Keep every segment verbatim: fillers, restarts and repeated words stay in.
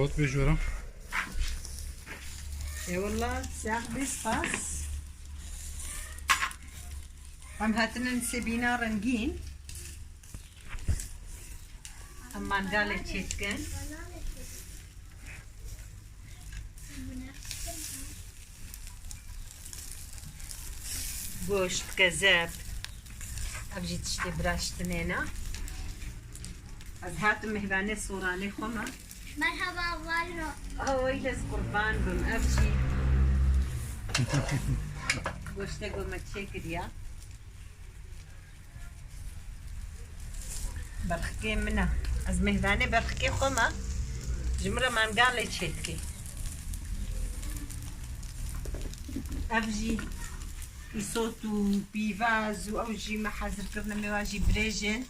Got bêjwera. Ê wela, sax bî, spas. Em hatine Nisêbîna rengîn. Em mangalê çêdikin. Goşt, kezeb. Ev jî tiştê biraştinê ne. Ez hatim mêvanê soranê xwe me. Merhaba, vayro. Oh, weyle ez qurban bim. Ev jî goştê ku me çêkiriya. Berxikê min e. Ez mêvanê berxikê xwe me. Ji min re mangalê çêdikê. Ev jî îsot û pîvaz û ew jî me hazir kirine, mêvan jî birêj in.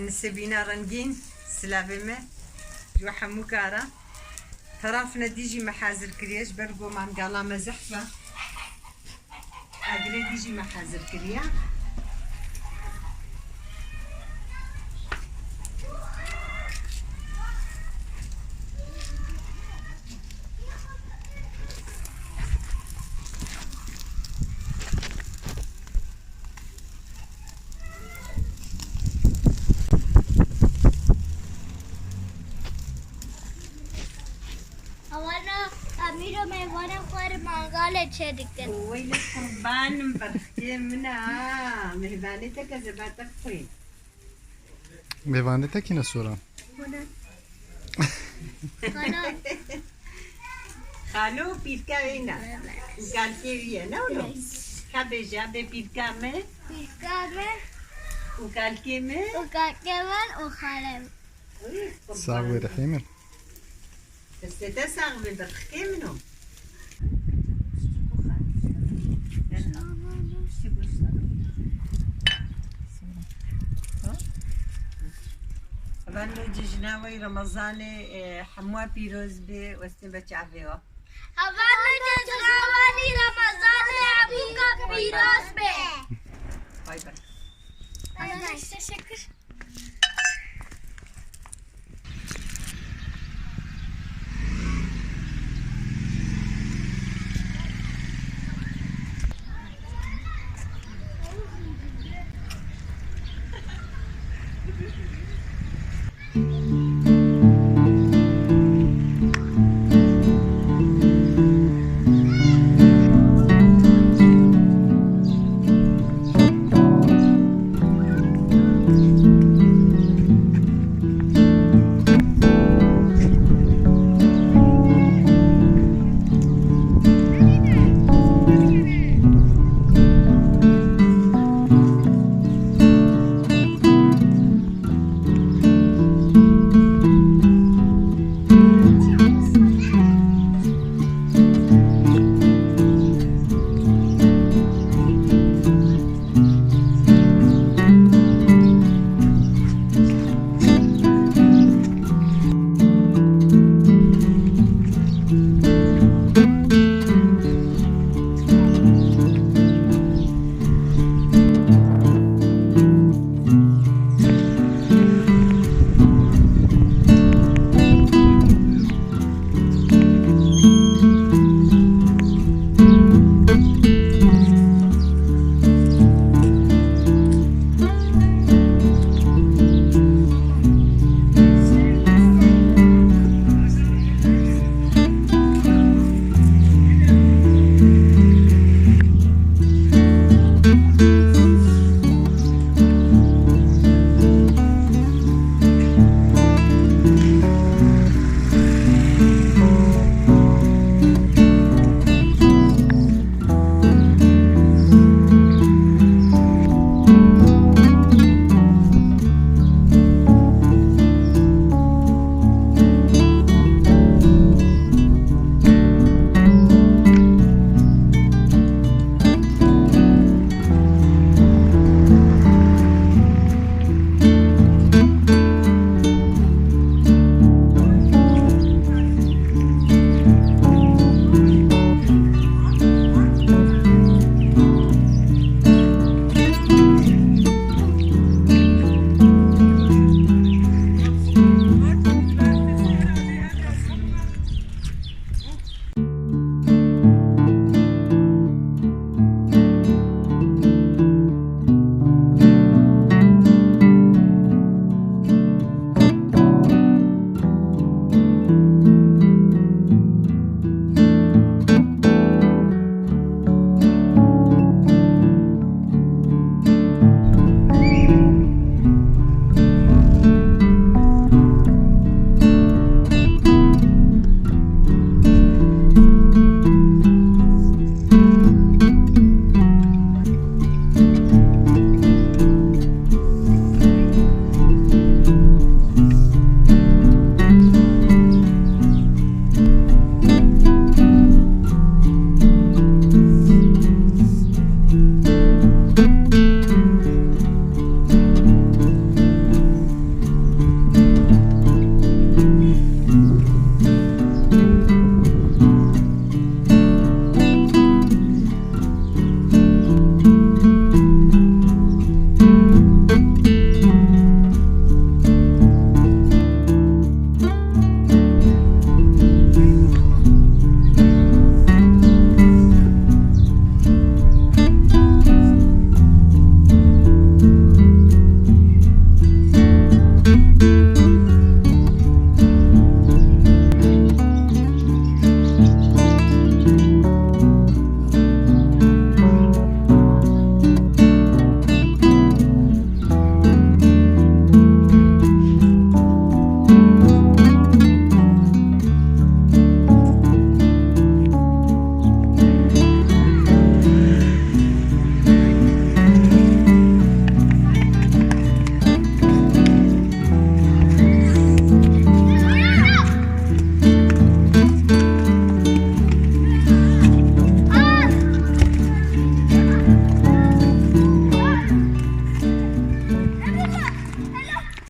Nisêbîna rengîn, silavê me ji we hemû kara. Terafine dî jî me hazir kiriye, ji ber ku mangala me zehf e. Agirê dî jî me hazir kiriye. Ewana Emîro mêvanê xwe li mangalê çêdikin. Weyle qurbanim, berxikê min e. Mêvanê te kezeba te xwîn. Mêvanê te kî ne soran? Xalo. Xalo pîrka wî ne. Û kalkê wî ye, ne wilo? Ka bêje, bê pîrka me. Pîrka me. Û kalkê me. Û kalkê min û xalê min. Sax be rihê min. Destê te sax be, berxikê min o. Hevalno cejna we Remezanê, e, hemû pîroz be, westê be çavê we. Hevalno cejna we Remezanê hemû pîroz be. Bay bay. Bay bay. Teşekkür.